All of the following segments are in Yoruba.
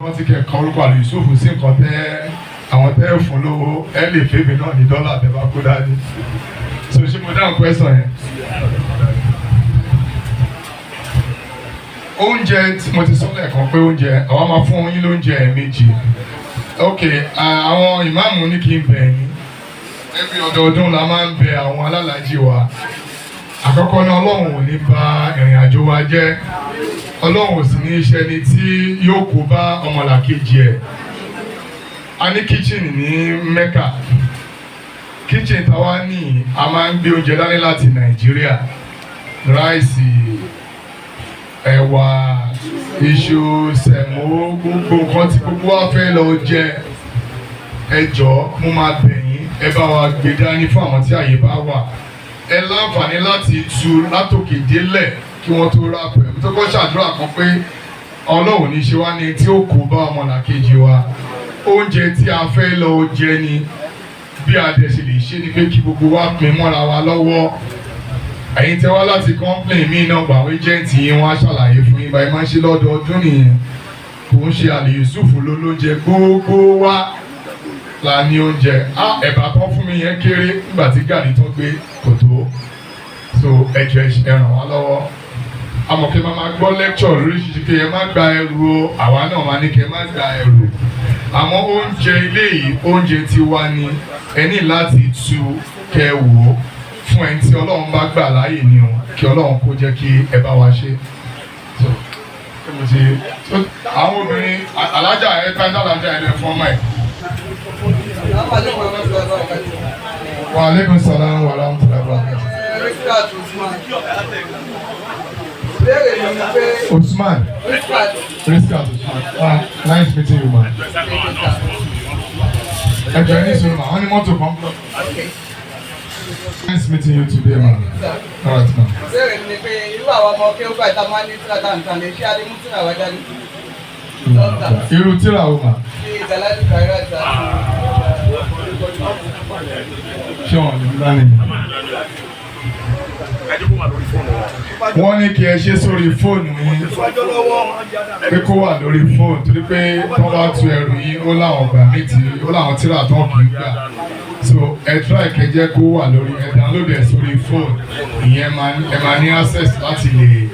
Wọ́n ti kẹ́ kọ́ orúkọ Àlè Yusuf sí nǹkan tẹ́ àwọn tẹ́ fún lówó. Ẹ lè fèmí náà ní dọ́là tẹ́ bá kó dání. So ṣé mo dáhùn question yẹn? Oúnjẹ tí mo ti sọ lẹ́ẹ̀kan pé oúnjẹ, àwa máa fún yín lóúnjẹ ẹ̀ẹ̀mejì. Ok, àwọn ìmáàmù ní kí n bẹ̀ yín. Every ọdọọdún la máa ń bẹ àwọn alálàájì wa. Àkọ́kọ́ náà, Ọlọ́run ò ní bà ìrìn àjò wa jẹ́. Ọlọ́run ò sì ní iṣẹ́ ni tí yóò kó bá ọmọlàkejì ẹ̀. A ní kitchen ní Mecca. Kitchen táwa ní, a máa ń gbé oúnjẹ dání láti Nàìjíríà: rice, ẹ̀wà, iṣu, semo, gbogbo nǹkan tí gbogbo wa fẹ́ lọ jẹ. Ẹ jọ̀ọ́, mo máa bẹ̀ yín, ẹ bá wa gbé dání fún àwọn tí àyè bá wà. Ẹ láǹfààní láti tu látòkè délẹ̀ kí wọ́n tó rà pẹ̀. Tó kọ́ ṣàdúrà kan pé Ọlọ́run ní ṣe wá ní tí ó kó bá ọmọlàkejì wa. Oúnjẹ tí a fẹ́ lọ jẹ ni. Bí a dẹ̀ ṣe lè ṣe ni pé kí gbogbo wa pín mọ́ra wa lọ́wọ́. Ẹ̀yin tẹ́ wá láti complain mí náà, gbà àwọn agent yín, wọ́n á ṣàlàyé fún yín. Báyìí máa ń ṣe lọ́dọọdún nìyẹn. Kò ń ṣe Àlè Yusuf ló lóúnjẹ, gbogbo wa la ní oúnjẹ. Á ẹ̀bà kan fún mi yẹn kéré nígbà tí gàrí tó gbé kò tó. So ẹ jọ̀ọ́, ẹ ràn wá lọ́wọ́. Àmọ́ kí n máa gbọ́ lecture lóríṣiríṣi pé ẹ má gba ẹrù o. Àwa náà máa ní kí ẹ má gba ẹrù, àmọ́ oúnjẹ ilé yìí, oúnjẹ tiwa ni. Ẹ ní láti tu kẹ wò ó fún ẹni tí Ọlọ́run bá gbà láàyè ni o. Kí Ọlọ́run kó jẹ́ kí ẹ bá wa ṣe. So ṣé mo ti àwọn obìnrin, alájà ẹ ká alájà ẹ lẹ fún ọmọ ẹ. Wa aleykum salaam wa rahmatullahi wa barakatuh. Richard Usman. Ìbéèrè mi ni pé Usman. Richard. Riskat Usman. Ah, nice meeting you, man. Ẹ jọ̀ọ́, ní sùúrù ma, wọ́n ní mọ́tò kan block. Nice meeting you today, ma. All right, ma. Ìbéèrè mi ni pé irú àwọn ọmọ kéwú báyìí tá a máa ń ní tíra tá à ń tàn lè ṣé a lè mú tíra wá jáde? Irú tíra wo, ma? Bí Dalailul Khairat àti Ṣé wọn lè mú dání? Wọ́n ní kí ẹ ṣe sórí fóònù yín, pé kó wà lórí fóònù, torí pé tó bá tu ẹrù yín, ó láwọn gbà mí tí ó láwọn tíra tó kì í gbà. So ẹ try kẹ́ jẹ́ kó wà lórí, ẹ download ẹ sórí fóònù. Ìyẹn ẹ máa ní access láti lè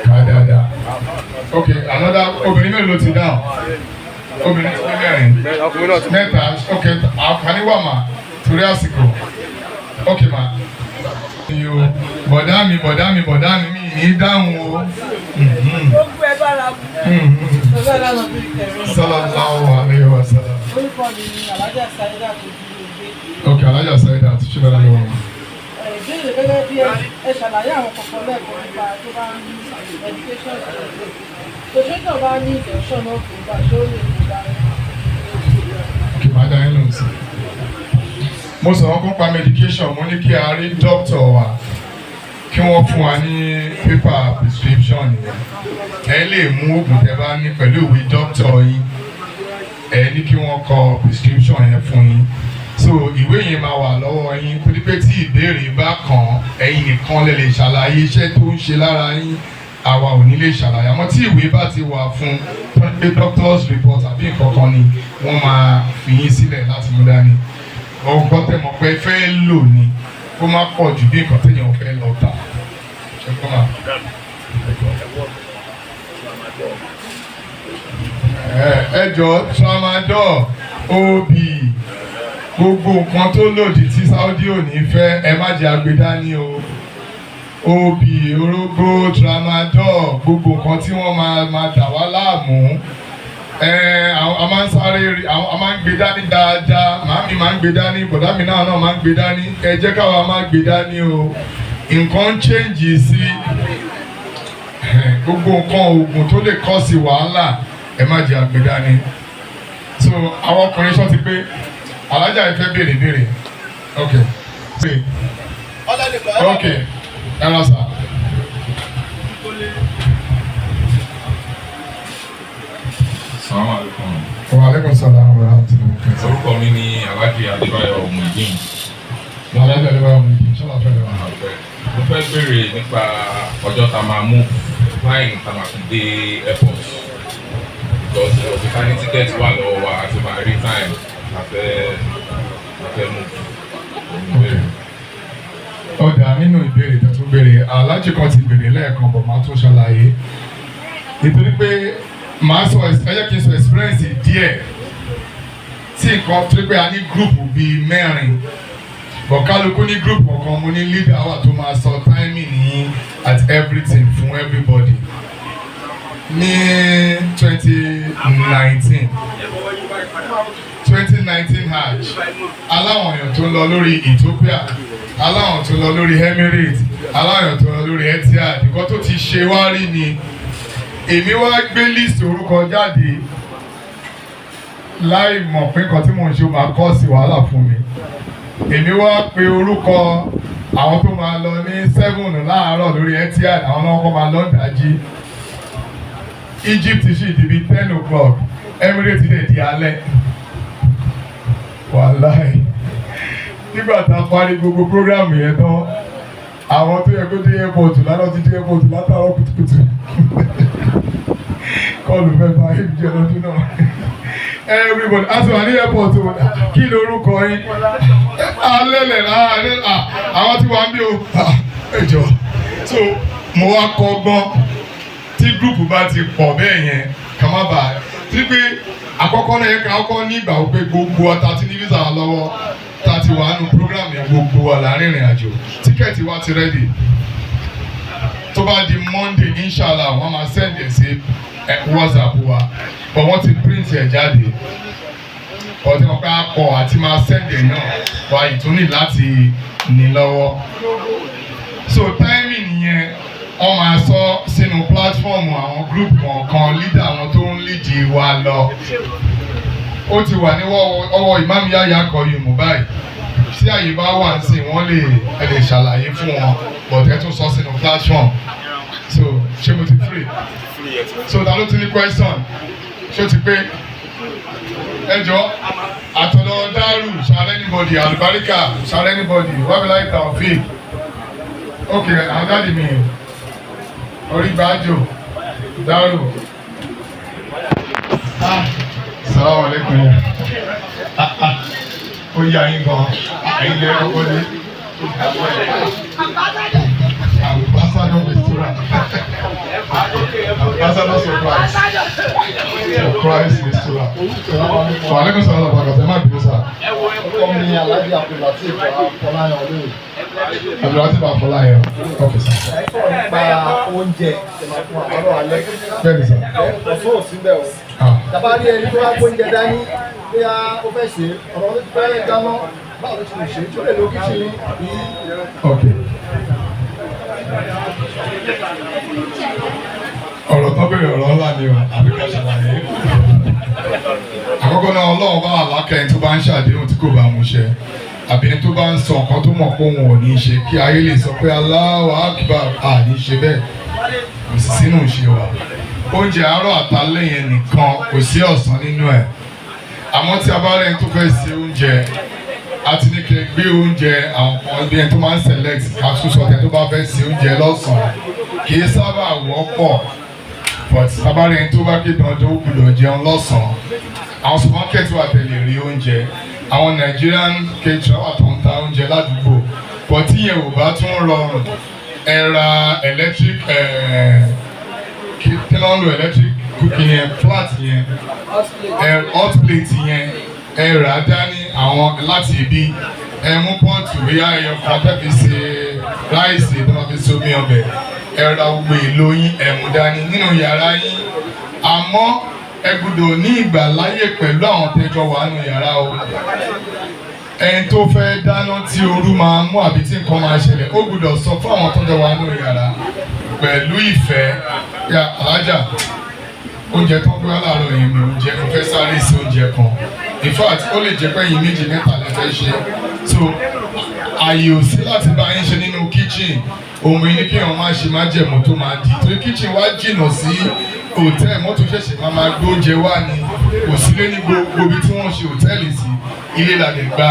kà dáadáa. Ok, another. Obìnrin mélòó ló ti dáhùn? Obìnrin ti ní mẹ́rin, mẹ́ta. Ok, àǹfààní wà mà torí àsìkò. Ok ma mi o, bọ̀dá mi, bọ̀dá mi, bọ̀dá mi, mi ní dáhùn o. Gbogbo ẹ bára mu. Bàbá náà bí kẹrin. Sallallahu alayhi wa sallam. Orúkọ mi ni Alájà Sáyidá tó dúró gbé. Ok, Alájà Sáyidá àti ṣé dáadáa lọ́wọ́ wọn. Ìbéèrè, gẹ́gẹ́ bí ẹ ṣàlàyé àwọn kọ̀ọ̀kan lẹ́ẹ̀kan nípa tó bá ń ní education ìṣẹ̀lẹ̀. Tòṣèjọ́ bá ní ìtẹ̀sán náà kò gbà, ṣé ó lè kó dání? Ok, máa dá yín lóhùn sí. Mo sọ̀rọ̀ kó pa medication. Mo ní kí a rí doctor wa, kí wọ́n fún wa ní paper prescription yẹn. Ẹ lè mú oògùn tẹ́ bá ní pẹ̀lú ìwé doctor yín. Ẹ ní kí wọ́n kọ prescription yẹn fún yín, so ìwé yẹn máa wà lọ́wọ́ yín, torí pé tí ìbéèrè bá kàn, ẹ̀yin nìkan lè lè ṣàlàyé iṣẹ́ tó ń ṣe lára yín. Àwa ò ní lè ṣàlàyé. Àmọ́ tí ìwé bá ti wà fún pé doctor's report àbí nǹkan kan ni, wọ́n máa fi yín sílẹ̀ láti mú dání. Ọgbọ́n tẹ̀ mọ̀ pé fẹ́ lò ní kó má pọ̀ ju bí nǹkan téèyàn fẹ́ lọ tà. Ṣe kó máa. Ẹ jọ, tramadol, obì, gbogbo nǹkan tó lòdì tí Saudi ò ní fẹ́, ẹ má jẹ́ agbedání o. Obì, orógbó, tramadol, gbogbo nǹkan tí wọ́n máa máa dà wá láàmú. Ẹ a máa ń sáré, a máa ń gbé dání dáadáa. Màámi máa ń gbé dání, bọ̀dá mi náà náà máa ń gbé dání. Ẹ jẹ́ káwa máa gbé dání o. Nǹkan ń change sí gbogbo nǹkan oògùn tó lè kọ́ sí wàhálà, ẹ má jẹ́ àgbé dání. So àwọn ọkùnrin sọ ti pé alájà yìí fẹ́ béèrè béèrè. Ok, ẹ lọ sà. Assalamu alaikum. Wa alaikum salaam wa rahmatullahi wa barakatuh. Orúkọ mi ni Alhaji Adébáyọ̀ Muideen. Alájà Adébáyọ̀ Muideen, ṣọlá fẹ́ lọ. Mo fẹ́ béèrè nípa ọjọ́ tá a máa move, flying tá a máa fi dé airport. Because ká ní ticket wà lọ́wọ́ wa, àti máa rí time a fẹ́ move. Ìbéèrè. Ọ̀dà nínú ìbéèrè tó tún béèrè, aláàjì kan ti béèrè lẹ́ẹ̀kan bọ̀, máa tún ṣàlàyé nítorí pé màá sọ, ẹ jẹ́ kí n sọ experience díẹ̀ tí nǹkan tó pé a ní group bíi mẹ́rin bọ̀, kálukú ní group kọ̀ọ̀kan. Mo ní leader wà tó máa sọ timing ní at everything fún everybody. Ní 2019, 2019 hajj, aláwọn èèyàn tó ń lọ lórí Ethiopia, aláwọn tó ń lọ lórí Emirates, aláwọn èèyàn tó ń lọ lórí Etihad. Nǹkan tó ti ṣe wá rí ni èmi wá gbé list orúkọ jáde láì mọ̀ pé nǹkan tí mò ń ṣe ó máa kọ́ sí wàhálà fún mi. Èmi wá pe orúkọ àwọn tó máa lọ ní 7 láàárọ̀ lórí Etihad, àwọn náà kọ́ máa lọ dájí. Egypt sì di bíi 10 o'clock, Emirates dẹ̀ di alẹ́. Wàláì, nígbà tá a parí gbogbo program yẹn tán, àwọn tó yẹ kó dé airport lánàá ti dé airport látàárọ̀ kùtùkùtù. Kọlù fẹ́ bá yé jẹ lọ́dún náà. Everybody a sọ wà ní airport o, kí lorúkọ yín? Alẹ́lẹ̀ láàárín àwọn tí wàá ń bí o, ẹ jọ. So mo wá kọ́gbọ́n, tí group bá ti pọ̀ bẹ́ẹ̀ yẹn, ká má bàa tí pé àkọ́kọ́ náà yẹ ká kọ́kọ́ ní ìgbà wípé gbogbo ọ̀tá tí ní visa lọ́wọ́, tá a ti wà nù program yẹn, gbogbo wa láàrin ìrìn àjò, ticket wa ti ready. Tó bá di Monday, inshallah, wọ́n máa send ẹ̀ sí WhatsApp wa, but wọ́n ti print ẹ̀ jáde ọtí wọn ká kọ àti máa send ẹ̀ náà wà ìtúní láti ní lọ́wọ́. So timing yẹn, wọ́n máa sọ sínú platform àwọn group kọ̀ọ̀kan, leader àwọn tó ń lead wa lọ. Ó ti wà ní ọwọ́ Imam Yahya Koyum báyìí. Tí àyè bá wà sí, wọ́n lè ẹ lè ṣàlàyé fún wọn, but ẹ tún sọ sínú platform. So ṣé mo ti free? So ta ló ti ní question? Ṣé o ti pé? Ẹ jọ, àtọ̀dọ̀ Dárù ṣàlẹ́, anybody? Àlùbáríkà ṣàlẹ́, anybody? Wàbíláì Taofik. Ok, àwọn daddy mi, orí gbájò Dárù. Ah, salamu alaikum. Ah ah, ó yá yín gan, ẹ̀yin lè kọ́kọ́ dé. Ambassador Mistura, Ambassador Surprise, Surprise Mistura. Wa alaikum salaam wa rahmatulah. Ẹ má bínú sá. Orúkọ mi ni Alhaji Abdulateef Afọláyan Olóyè. Abdulateef Afọláyan, ok sá. Ẹ sọ̀rọ̀ nípa oúnjẹ tẹ́ máa fún àárọ̀ alẹ́. Bẹ́ẹ̀ni sá. Ọ̀sán ò síbẹ̀ o. Ah. Tàbá rí ẹni tó wá gbóúnjẹ dání, bóyá ó fẹ́ ṣe ọ̀rọ̀ tó fẹ́ dáná, báwo ló ti lè ṣe tí ó lè lo kitchen bí? Ok, ọ̀rọ̀ tó bèrè, ọ̀rọ̀ ńlá ni o, àbí ká ṣàlàyé. Àkọ́kọ́ náà, Ọlọ́run bá àlákẹ́ ẹni tó bá ń ṣàdéhùn tí kò bá mú ṣẹ, àbí ẹni tó bá ń sọ nǹkan tó mọ̀ pé òun ò ní ṣe kí ayé lè sọ pé Allahu Akbar. À ní ṣe bẹ́ẹ̀, kò sì sínú ìṣe wa. Oúnjẹ àárọ̀ àtàlẹ́ yẹn nìkan, kò sí ọ̀sán nínú ẹ̀. Àmọ́ tí a bá rẹ̀ tó fẹ́ ṣe oúnjẹ, a ti ní kí ẹ gbé oúnjẹ àwọn kan bí ẹni tó máa ń select. Ká tún sọ tẹ tó bá fẹ́ ṣe oúnjẹ lọ́sàn-án, kì í sábà wọ́pọ̀, but sábàárẹ̀ ẹni tó bá ké dandan ó gbọ́dọ̀ jẹun lọ́sàn-án, àwọn supermarket wà tẹ̀lé rí oúnjẹ, àwọn Nigerian caterer wà tó ń ta oúnjẹ ládùúgbò. But tí yẹn ò bá tún rọrùn, ẹ ra electric, kí ló ń lo electric cooking yẹn, flat yẹn, ẹ hot plate yẹn, ẹ rà á dání àwọn láti ibi. Ẹ mú pot bóyá ẹyọ kan tẹ́ fi ṣe rice, tó máa fi ṣe omi ọbẹ̀. Ẹ ra gbogbo èlò yín, ẹ mú dání nínú yàrá yín. Àmọ́ ẹ gbọ́dọ̀ ní ìgbàláyè pẹ̀lú àwọn tẹ́jọ́ wà nínú yàrá o. Ẹni tó fẹ́ dáná tí ooru máa mú àbí tí nǹkan máa ṣẹlẹ̀, ó gbọ́dọ̀ sọ fún àwọn tọ́jọ́ wà nínú yàrá pẹ̀lú ìfẹ́ ya, alájà, oúnjẹ tó ń gbé láàárọ̀ yẹn mi oúnjẹ, mo fẹ́ sáré sí oúnjẹ kan. In fact, ó lè jẹ́ pé ẹ̀yin méjì mẹ́ta lè fẹ́ ṣe, so ààyè ò sí láti bá yín ṣe nínú kitchen. Òun yìí ni kí èèyàn máa ṣe májẹ̀mú tó máa di torí kitchen wá jìnnà sí hòtẹ́ẹ̀lì, mọ́tò ṣẹ̀ṣẹ̀ máa máa gbé oúnjẹ wá ni. Kò sílé ní gbogbo ibi tí wọ́n ṣe hòtẹ́ẹ̀lì sí. Ilé la lè gba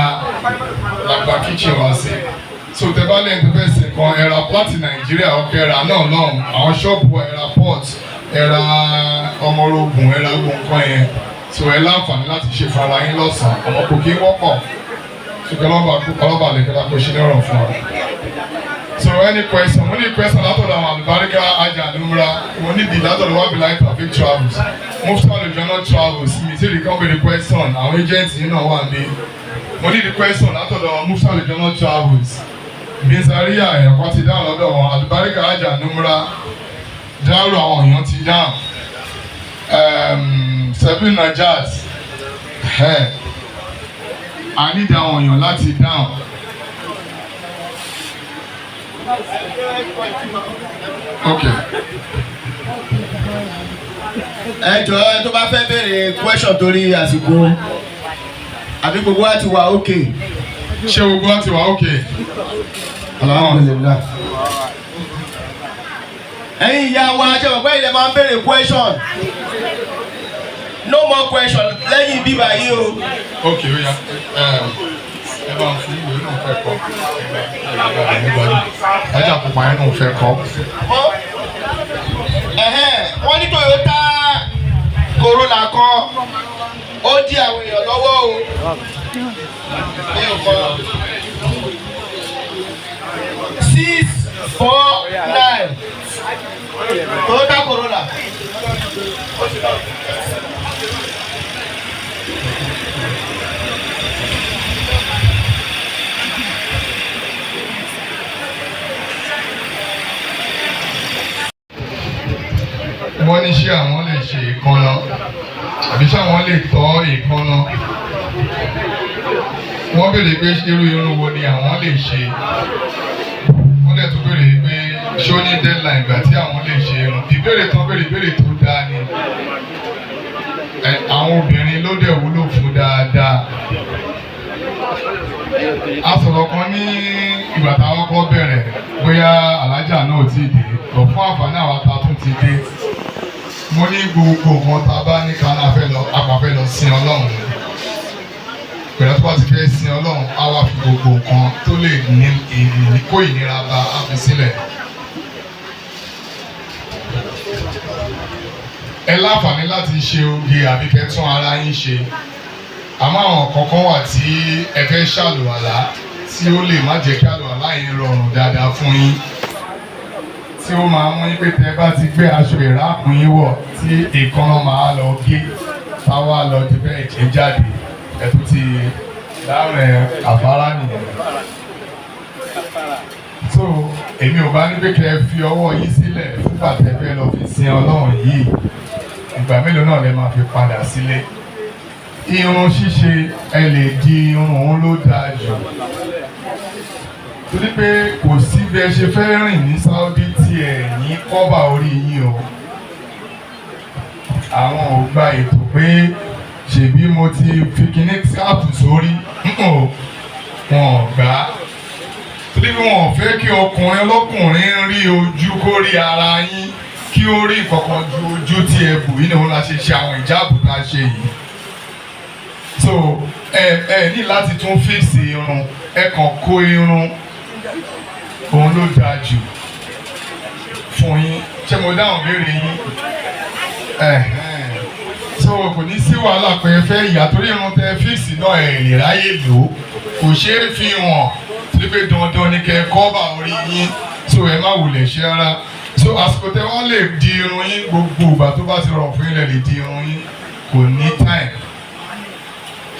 la gba kitchen wá sí. So tẹ bá lẹ́yìn tó fẹ́ ṣe nǹkan, ẹ ra láti Nàìjíríà, ọkẹ́ ra náà lọ́hùn, àwọn ṣọ́ọ̀bù, ẹ ra pot. Ẹ ra ọmọ orogun, ẹ ra gbogbo nǹkan yẹn. So ẹ láǹfààní láti ṣe fara yín lọ́sàn-án, ọmọ kò kí ń wọ́pọ̀. Ṣùgbọ́n ọlọ́ba lè kẹ́ta kó ṣe ní ọ̀rọ̀ fún wa. So any question? Mo ní question látọ̀dọ̀ àwọn Àlùbáríkà Hajj and Umrah. Mo ní di látọ̀dọ̀ Wabilahi Traffic Travels, Mufta Olùjọ́nà Travels. Mi tí ì kàn béèrè question, àwọn agent yìí náà wà ní. Mo ní di question látọ̀dọ̀ Mufta Olùjọ́nà Travels. Binzaria, èèyàn kan ti dáhùn lọ́dọ̀ wọn. Àlùbáríkà Hajj and Umrah dárò, àwọn èèyàn ti dáhùn. Seven Najat, a ní àwọn èèyàn láti dáhùn. Okay. Ẹ jọ̀ọ́, ẹ tó bá fẹ́ béèrè question, torí àsìkò, àbí gbogbo wa ti wà okay? Ṣé gbogbo wa ti wà okay? Alhamdulillah. Ẹ̀yin ìyá wa, ṣe mọ̀ pé ilẹ̀ máa ń béèrè question? No more question lẹ́yìn bíbá yìí o. Okay, ó yá, ẹ bá ń fún ìwé náà fẹ́ kọ́. Ajá pupa yẹn náà fẹ́ kọ́. Ẹ̀hẹ́n, wọ́n ní Toyota Corolla kan, ó dí àwọn èèyàn lọ́wọ́ o. Mi ò mọ̀. 649, Toyota Corolla. Wọ́n ní ṣé àwọn lè ṣe èékánná àbí ṣé àwọn lè tọ́ èékánná? Wọ́n béèrè pé irú irun wo ni àwọn lè ṣe. Wọ́n dẹ̀ tún béèrè pé ṣé ó ní deadline ìgbà tí àwọn lè ṣe irun. Ìbéèrè tán béèrè, ìbéèrè tó dáa ni. Àwọn obìnrin ló dẹ̀ wúlò fún dáadáa. A sọ̀rọ̀ kan ní ìgbà táwọn kọ́ bẹ̀rẹ̀, bóyá alájà náà ò tí ì dé lọ, fún àǹfààní àwọn ta tún ti dé. Mo ní gbogbo nǹkan tá a bá ní ká náà fẹ́ lọ, a kàn fẹ́ lọ sin Ọlọ́run ni. Pẹ̀lú tó bá ti fẹ́ sin Ọlọ́run, á wá fi gbogbo nǹkan tó lè ní ìrìn kó ìnira bá a fi sílẹ̀. Ẹ láǹfààní láti ṣe oge àbí kẹ́ tún ara yín ṣe, àmọ́ àwọn kankan wà tí ẹ fẹ́ ṣàlùwàlá tí ó lè má jẹ́ kí àlùwàlá yẹn rọrùn dáadáa fún yín, tí ó máa mú yín pé tẹ bá ti gbé aṣọ ìrákùn yín wọ̀, tí èékánná máa lọ gé, táwa lọ di bẹ́ẹ̀ jẹ́ jáde, ẹ tún ti láàrin àfárá nìyẹn. So èmi ò bá ní pé kẹ́ ẹ fi ọwọ́ yín sílẹ̀ fúngbà tẹ́ fẹ́ lọ fi sin Ọlọ́run yìí. Ìgbà mélòó náà lẹ máa fi padà sílé? Irun ṣíṣe, ẹ lè di irun, òun ló dáa jù, torí pé kò sí bí ẹ ṣe fẹ́ rìn ní Saudi tí ẹ ní cover orí yín o. Àwọn ò gba ètò pé ṣèbí mo ti fi kinní scarf sórí, wọn ò gbà á, torí bí wọn ò fẹ́ kí ọkùnrin ọlọ́kùnrin rí ojú, kó rí ara yín, kí ó rí nǹkankan ju ojú tí ẹ bù yín ni wọn la ṣe ṣe àwọn ìjáàbù tá a ṣe yìí. So ẹ ní láti tún fix irun, ẹ kàn kó irun, òun ló dáa jù fún yín. Ṣé mo dáhùn béèrè yín? So kò ní sí wàhálà pé ẹ fẹ́ yà, torí irun tẹ fix náà, ẹ lè ráyè lò ó, kò ṣeé fi hàn, torí pé dandan ni kẹ́ ẹ cover orí yín. So ẹ má wulẹ̀ ṣe rárá. So àsìkò tẹ wọ́n lè di irun yín, gbogbo ìgbà tó bá ti rọrùn fún yín lẹ lè di irun yín, kò ní time.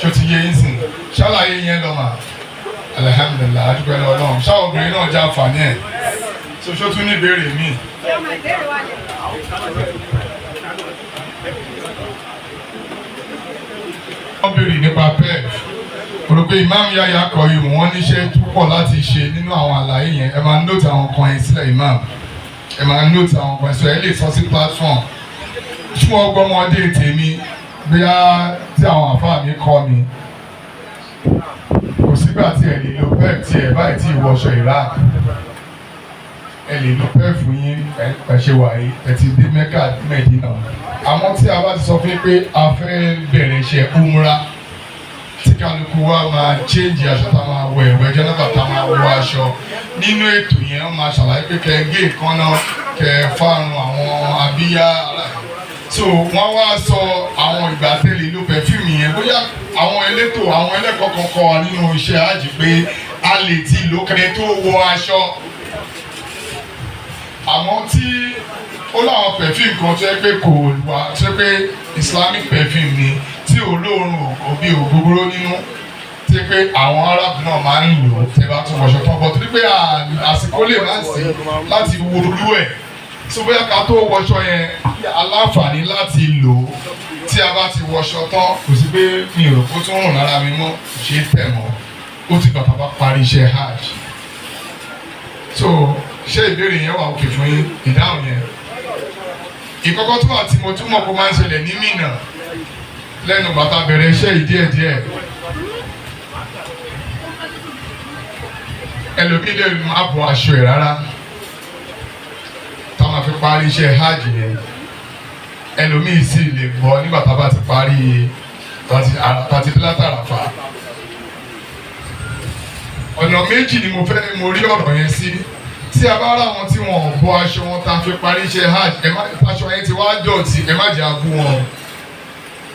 Ṣó ti yé yín sìn? Ṣàlàyé yẹn lọ mà. Alhamdulillahi, adúpẹ́ lọ́wọ́ Ọlọ́run. Ṣáà obìnrin náà jẹ́ àǹfààní ẹ̀. So ṣó tún ní ìbéèrè míì? Wọ́n béèrè nípa pef rò pé Imam Yahya kọ ìwọ̀n, wọ́n níṣẹ́ púpọ̀ láti ṣe nínú àwọn àlàyé yẹn. Ẹ máa note àwọn kan yẹn sílẹ̀, Imam. Ẹ máa note àwọn kan yẹn sílẹ̀, ẹ lè sọ sí platform fún ọgbọ́mọdé tèmi. Bóyá tí àwọn àfáà mi kọ́ mi, kò sígbà tí ẹ lè lo pef tí ẹ báyìí tí ìwọṣọ Iraq. Ẹ lè lo pef yín. Ẹ ṣe wà yìí, ẹ ti dé Mecca, Medina. Àmọ́ tí a bá ti sọ fún yín pé a fẹ́ bẹ̀rẹ̀ iṣẹ́ umra, tí kálukú wa máa change aṣọ, tá a máa wọ ẹ̀wẹ̀ jẹ́nàbà, tá a máa wọ aṣọ nínú ètò yẹn, wọ́n máa ṣàlàyé pé kẹ́ ẹ gé èékánná. Kẹ fárun àwọn abíyá. So wọ́n wá sọ àwọn ìgbà tẹ́lẹ̀ ló perfume yẹn, bóyá àwọn elétò, àwọn ẹlẹ́kọ̀ọ́ kan kọ́ wa nínú iṣẹ́ hajj pé a lè ti lò kẹ́lẹ́ tó wọ aṣọ. Àmọ́ tí ó láwọn perfume kan tó yẹ pé kò wá, tó yẹ pé Islamic perfume ni, tí olóòórùn òbí ògógóró nínú, tí pé àwọn Arab náà máa ń lò ó, tẹ́ bá tún wọṣọ tán bọ̀, torí pé àsìkò lè má sí láti wo olú ẹ̀. So bóyá ká tó wọṣọ yẹn, aláǹfààní láti lò ó. Tí a bá ti wọṣọ tán, kò sí pé mi ò rò kó tún rùn lára mi mọ́, kò ṣeé tẹ̀ mọ́. Ó ti bàtà bá parí iṣẹ́ hajj. So ṣé ìbéèrè yẹn wà òkè fún yín, ìdáhùn yẹn? Ìkọ́kọ́ tó wà tí mo túmọ̀ kó máa ń ṣẹlẹ̀ ní Mínà lẹ́nu bàtà bẹ̀rẹ̀ iṣẹ́ yìí díẹ̀díẹ̀, ẹlòmíì lè má bọ aṣọ ẹ̀ rárá tá a máa fi parí iṣẹ́ hajj yẹn. Ẹlòmíì sì lè bọ́ nígbà tá a bá ti parí tàti látàràfà. Ọ̀nà méjì ni mo fẹ́ mo rí ọ̀rọ̀ yẹn sí. Tí a bá rà wọn tí wọn ò bọ aṣọ wọn tá a fi parí iṣẹ́ hajj, ẹ má aṣọ yẹn ti wá dọ̀tí, ẹ má jẹ́ abú wọn,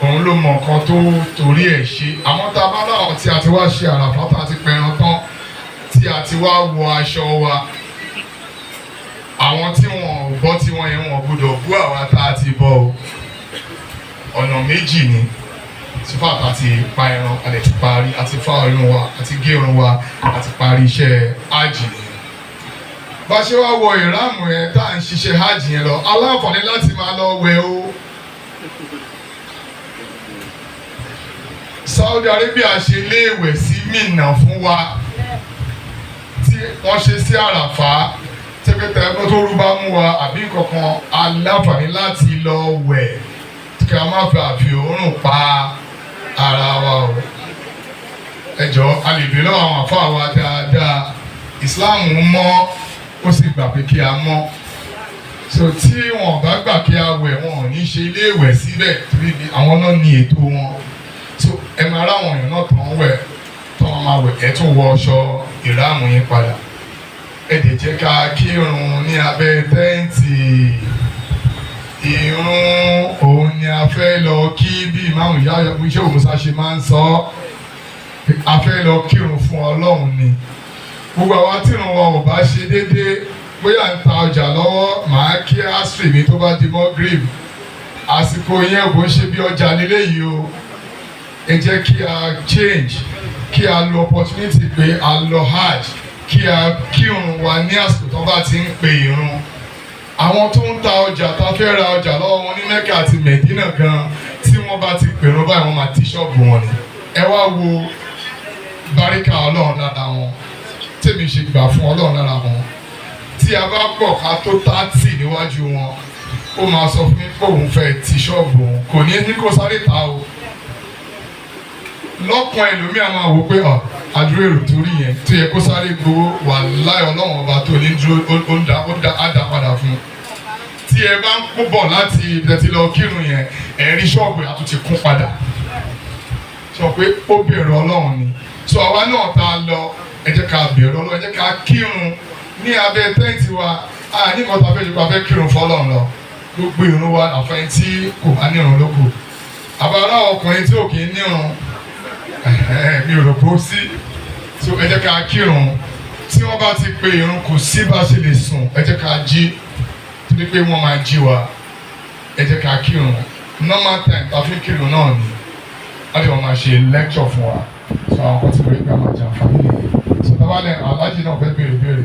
òun ló mọ nǹkan tó torí ẹ̀ ṣe. Àmọ́ tá a bá rà wọn tí a ti wá ṣe àràfà, tá a ti pẹran tán, tí a ti wá wọ aṣọ wa, àwọn tí wọn ò bọ́ tí wọ́n yẹn, wọn gbọ́dọ̀ bú àwa tá a ti bọ́ o. Ọ̀nà méjì ni. Sífà tá a ti pa ẹran, a lè ti parí, a ti fá irun wa, a ti gé irun wa, a ti parí iṣẹ́ hajj nìyẹn. Bá ṣe wá wọ ìráàmù yẹn tá à ń ṣiṣẹ́ hajj yẹn lọ, aláǹfààní láti máa lọ wẹ̀ o. Saudi Arabia ṣe iléèwẹ̀ sí Mínà fún wa tí wọ́n ṣe sí Àràfá, tẹ́pẹ́tẹ́ ẹgbẹ́ tó rú bá mú wa àbí kankan, aláǹfààní láti lọ wẹ̀ kí a má fi àfi òórùn pa ara wa o. Ẹ jọ̀ọ́, a lè bí lọ́wọ́ àwọn àfáà wa dáadáa. Islam mọ́, ó sì gbà pé kí a mọ́. So tí wọn bá gbà kí a wẹ̀, wọn ò ní ṣe ilé ìwẹ̀ síbẹ̀, torí àwọn náà ní ètò wọn. So ẹ máa ráwọn èèyàn náà tán wẹ̀, tán máa wẹ̀, ẹ tún wọ aṣọ ìráàmù yín padà. Ẹ dẹ̀ jẹ́ ká kírun ní abẹ́ tẹ́ǹtì. Ìrun òun ni a fẹ́ lọ kí, bí ìmáàmù iṣẹ́ òmùsà ṣe máa ń sọ, a fẹ́ lọ kírun fún Ọlọ́run ni. Gbogbo àwa tírun wa ò bá ṣe déédéé, bóyá ń ta ọjà lọ́wọ́, màá kí asiri mi tó bá di mọ́ grave. Àsìkò yẹn kò ń ṣe bí ọjà nílé yìí o. Ẹ jẹ́ kí a change, kí a lo opportunity pé a lọ hajj, kí a kírun wa ní àsìkò tó bá ti ń pe ìrun. Àwọn tó ń ta ọjà, tá a fẹ́ ra ọjà lọ́wọ́ wọn ní Mẹ́kà àti Mẹ̀dínà gan, tí wọ́n bá ti pèrún báyìí, wọ́n máa ti ṣọ́ọ̀bù wọn ni. Ẹ wá wo báríkà Ọlọ́run lára wọn, tèmi ṣe gbà fún Ọlọ́run lára wọn. Tí a bá pọ̀ ká tó 30 níwájú wọn, ó máa sọ fún mi pé òun fẹ́ ti ṣọ́ọ̀bù òun, kò ní ní kó sáré ta o. Lọ́kàn ẹlòmíà máa wò pé àdúrà èrò torí yẹn tó yẹ kó sáré gbowó, wàláhì Ọlọ́run ọba tó ní dúró, ó ń dá á dá padà fún un. Tí ẹ bá ń kó bọ̀ láti ibi tí lọ kírun yẹn, ẹ rí ṣọ́ọ̀bù yẹn àtúntì kún padà. Sọ pé ó bèrè Ọlọ́run ni. Sọ àwa náà tá a lọ, ẹ jẹ́ ká bèrè Ọlọ́run, ẹ jẹ́ ká kírun ní abẹ́ tẹ́ǹtì wa. A ní nǹkan tá a fẹ́ ṣe pé a fẹ́ kírun fọlọ́run lọ. Gbogbo ìrun wa, àfẹ́yìn tí kò bá nírun ló kù. Àbára ọkùnrin tí ò kì í nírun, mi ò rò pé ó sí. So ẹ jẹ́ ká kírun. Tí wọ́n bá ti pe ìrun, kò sí bá ṣe lè sùn, ẹ jẹ́ ká jí, torí pé wọ́n máa jí wa. Ẹ jẹ́ ká kírun normal time tá a fi kírun náà ni wọ́n lè wọ́n máa ṣe lecture fún wa. So àwọn kan ti rí pé a máa jẹ àǹfààní nìyẹn. So tábàlẹ̀ aláàjì náà fẹ́ béèrè béèrè.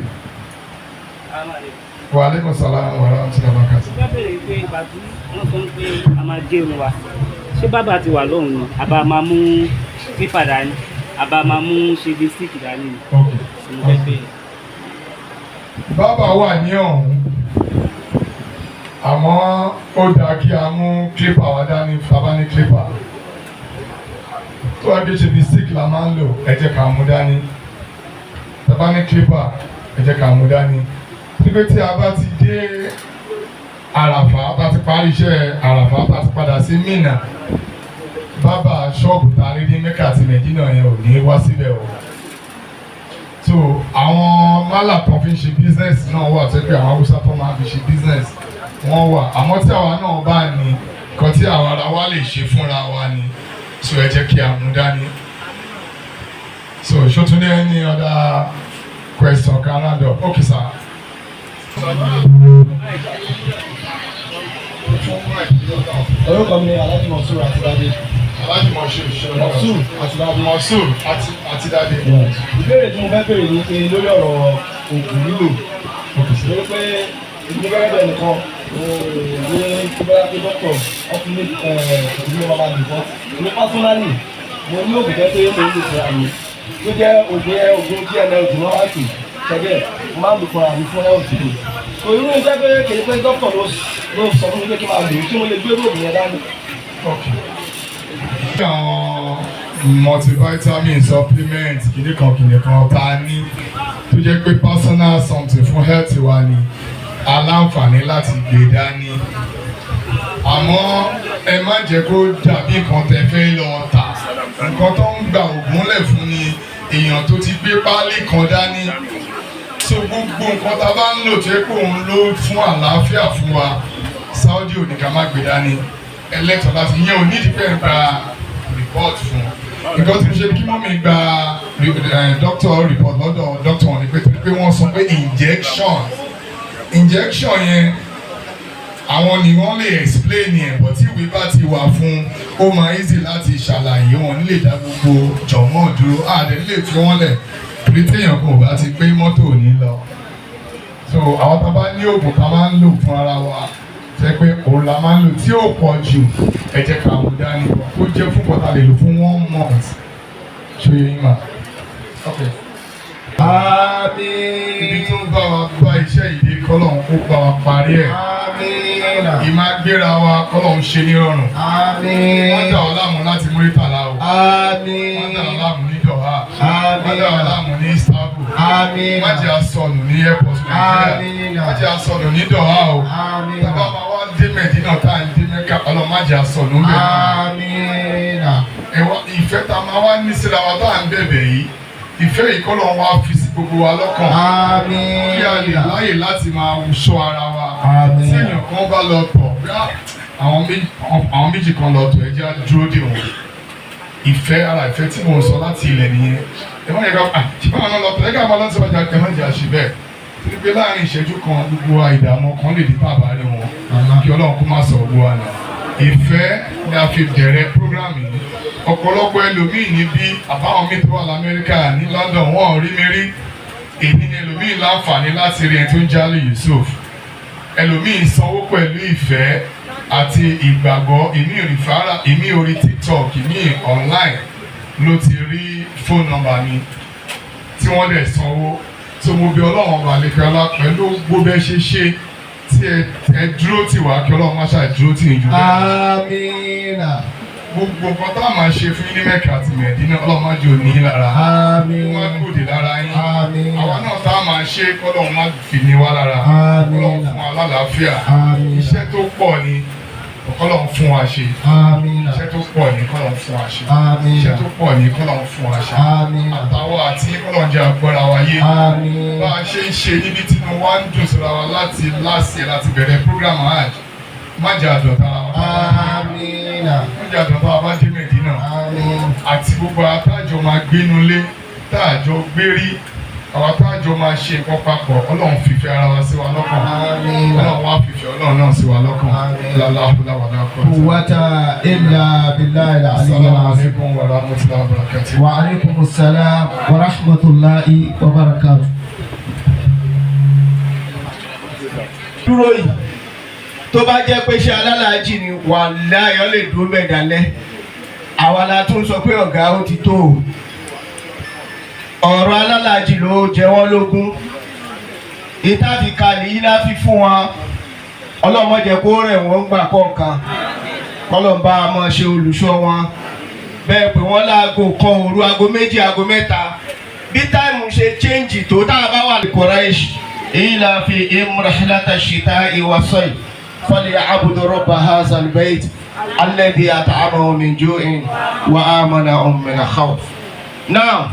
Wa aleykum salaam wa rahmatullahi wa barakatuh. Mo fẹ́ béèrè pé ìgbà tí wọ́n sọ pé a máa gé irun wa, ṣé bàbá ti wà lóhùn ni àbá máa mú pípà dání, àbá máa mú ṣe stick dání ni? Mo fẹ́ béèrè. Bàbá wà ní ọ̀hún, àmọ́ ó dáa kí a mú clipper wa dání. Bàbá ní clipper tó wá bí ṣe bí stick la máa ń lò, ẹ jẹ́ ká mú dání. Bàbá ní clipper, ẹ jẹ́ ká mú dání. Síbi tí a bá ti dé Àràfà, bá ti parí iṣẹ́ Àràfà, bá ti padà sí Mínà, bàbá ṣọ́ọ̀bù tá a rí ní Mẹ́kà àti Mẹ̀dínà yẹn ò ní wá síbẹ̀ o. So Àwọn málà tó fi ń ṣe business náà wà, tó pé àwọn Haúsá tó máa fi ṣe business wọ́n wà. Àmọ́ tí àwa náà bá ní nǹkan tí àwa ara wa lè ṣe fúnra wa ni, so ẹ jẹ́ kí a mú dání. So ṣó tún ní any other question kan round up? Okay, sir. Orúkọ mi ni Alhaji Monsur Àtidádé. Alhaji Monsur. Monsur Àtidádé. Monsur Àtidádé. Ìbéèrè tí mo fẹ́ béèrè ni pé lórí ọ̀rọ̀ oògùn lílò, lórí pé ìdílé gẹ́gẹ́ bẹ́ẹ̀ nìkan ní tó bá pé dọ́kítọ̀ ọkùnrin ní ìdílé wọn máa lò fọ́. Èmi personally, mo ní oògùn tẹ́ pé mo ń lò fúnra mi, tó jẹ́ oògùn yẹn, oògùn GNL tí wọ́n wá pè ṣẹ́gẹ́, mo máa ń lò fúnra mi fún health mi. So irú iṣẹ́ pé kì í pé dọ́kítọ̀ ló sọ fún mi pé kí n máa lò ó, ṣé mo lè gbé oògùn yẹn dání? Àwọn multivitamin supplement, kìnìkan kìnìkan tá a ní tó jẹ́ pé personal something fún health wa ni, aláǹfààní láti gbé dání, àmọ́ ẹ má jẹ́ kó dàbí nǹkan tẹ́ fẹ́ lọ tà. Nǹkan tó ń gba ògùn lẹ̀ fún ni èèyàn tó ti gbé páálí kan dání. So gbogbo nǹkan tá a bá ń lò tó yẹ kó òun ló fún àlàáfíà fún wa, Saudi ò ní ká má gbé dání. Ẹlẹ́tọ̀ láti ìyẹn ò nídìí pé ń gba report fún nǹkan tí mo ṣe kí mummy gba doctor report lọ́dọ̀ doctor wọn ni pé torí pé wọ́n sọ pé injection yẹn, àwọn ni wọ́n lè explain yẹn, but tí ìwé bá ti wà fún, ó máa easy láti ṣàlàyé. Wọn nílè dá gbogbo jọ̀mọ́ dúró, àdé lè fi wọ́n lẹ̀ torí téèyàn kò bá ti pé, mọ́tò ò ní lọ. So àwọn tá a bá ní oògùn tá a máa ń lò fún ara wa, jẹ́ pé òun la máa ń lò tí ò pọ̀ jù, ẹ jẹ́ ká mú dání, ó jẹ́ fún kọ́ta lè lò fún one month. Ṣé yín mà? Okay. Àmín. Ibi tó ń bá wa bá iṣẹ́ ìdí, kọ́lọ́hún kó bá wa parí ẹ̀. Àmín. Ìmá gbéra wa, kọ́lọ́hún ṣe nírọ̀rùn. Àmín. Wọ́n dà ọ́ láàmú láti Múrítàlá o. Àmín. Wọ́n dà ọ́ láàmú ní Dọ̀há. Àmín. Wọ́n dà ọ́ láàmú ní Istanbul. Àmín. Má jẹ́ asọnù ní airport Nàìjíríà. Àmín. Má jẹ́ asọnù ní Dọ̀há o. Àmín. Tábà máa wá dé Mẹ̀dínà, tá à ń dé Mẹ́kà, Ọlọ́run, má jẹ́ asọnù bẹ́ẹ̀ náà. Àmín. Ẹ̀wá ìfẹ́ tá a máa wá ní síra wa tá à ń bẹ̀bẹ̀ yìí, ìfẹ́ yìí kọ́ lọ́n wá fi sí gbogbo wa lọ́kàn. Àmín. Kí a lè láyè láti máa ṣọ́ ara wa. Àmín. Tí èèyàn kan bá lọ tọ̀ bí àwọn méjì kan lọ tọ̀, ẹ jẹ́ á dúró dè wọ́n. Ìfẹ́ ara ìfẹ́ tí mo sọ láti ilẹ̀ nìyẹn. Ẹ má yẹ ká ṣùgbọ́n àwọn lọ tọ̀, ẹ ká máa lọ sí ọjà, ẹ má jẹ́ àṣì bẹ́ẹ̀. Torí pé láàrin ìṣẹ́jú kan, gbogbo wa, ìdààmú kan lè di bàbá rí wọn. Kí Ọlọ́run kó má sọ gbogbo wa nà. Ìfẹ́ ni a fi bẹ̀rẹ̀ program yìí. Ọ̀pọ̀lọpọ̀ ẹlòmíì níbí, àbáwọn míì tó wà l'Amẹ́ríkà, ní London, wọ́n ò rí mi rí. Èyí ni ẹlòmíì láǹfààní láti rí ẹni tó ń jálè Yusuf. Ẹlòmíì sanwó pẹ̀lú ìfẹ́ àti ìgbàgbọ́, ìmí ìrìfàrà, ìmí orí TikTok, ìmí online ló ti rí phone number mi tí wọ́n dẹ̀ sanwó. Tó mo bí Ọlọ́run ọba àlekọ́lá pẹ̀lú gbogbo bẹ́ẹ̀ ṣe ṣe tí ẹ dúró tì wá, kí Ọlọ́run má ṣàì dúró tì yín jù bẹ́ẹ̀ lọ. Àmín. Gbogbo nǹkan tá a máa ṣe fún yín ní Mẹ́kà àti Mẹ̀dínà, Ọlọ́run má jẹ́ òní lára. Àmín. Má kòdì lára yín. Àmín. Àwa náà tá a máa ṣe, kọ́lọ́run má fi ní wá lára. Àmín. Kọ́lọ́run fún wa lálàáfíà. Àmín. Iṣẹ́ tó pọ̀ ni, kọ́lọ́run fún wa ṣe. Àmín. Iṣẹ́ tó pọ̀ ni, kọ́lọ́run fún wa ṣe. Àmín. Iṣẹ́ tó pọ̀ ni, kọ́lọ́run fún wa ṣe. Àmín. Àtàwọn àti kọ́lọ́run jẹ́ agbára wa yé. Àmín. Bá a ṣe ń ṣe níbi tí mo wá ń dùn síra wa láti láti láti bẹ̀rẹ̀ program hajj, má jẹ́ àdọ̀tà wa. Àmín. Má jẹ́ àdọ̀tà wa bá dé Mẹ̀dínà. Àmín. Àti gbogbo àtàjọ máa gbénu lé, táàjọ gbérí, àwọn táàjọ máa ṣe nǹkan papọ̀, Ọlọ́run fìfẹ́ ara wa sí wa lọ́kàn. Àmín. Ọlọ́run wá fìfẹ́ Ọlọ́run náà sí wa lọ́kàn. Àmín. Láláhùláwàlá kọ́. Quwwata illa billahi al-aliyyil Assalamu azim. alaikum wa rahmatullahi wa barakatuh. Wa alaykum assalam wa rahmatullahi wa barakatuh. Dúró yìí, tó bá jẹ́ pé ṣé alálàájì ni, wàláhì, ó lè dúró bẹ́ẹ̀ dálẹ́. Àwa la tún sọ pé ọ̀gá, ó ti tó o. Ọ̀rọ̀ alálàájì ló jẹ wọ́n lógún. Ìta fi kalẹ̀ yìí láfi fún wa, ọlọ́mọdé kó rẹ̀ wọ́n gbà kọ̀ọ̀kan, kọ́lọ́mbà máa ṣe olùṣọ́ wọn bẹ́ẹ̀ pé wọ́n láago 1 òru, aago 2, aago 3, bí time ṣe change tó tá a bá wà ní Quraish. إيلافهم رحلة الشتاء والصيف فليعبدوا رب هذا البيت الذي أطعمهم من جوع وآمنهم من خوف. Now.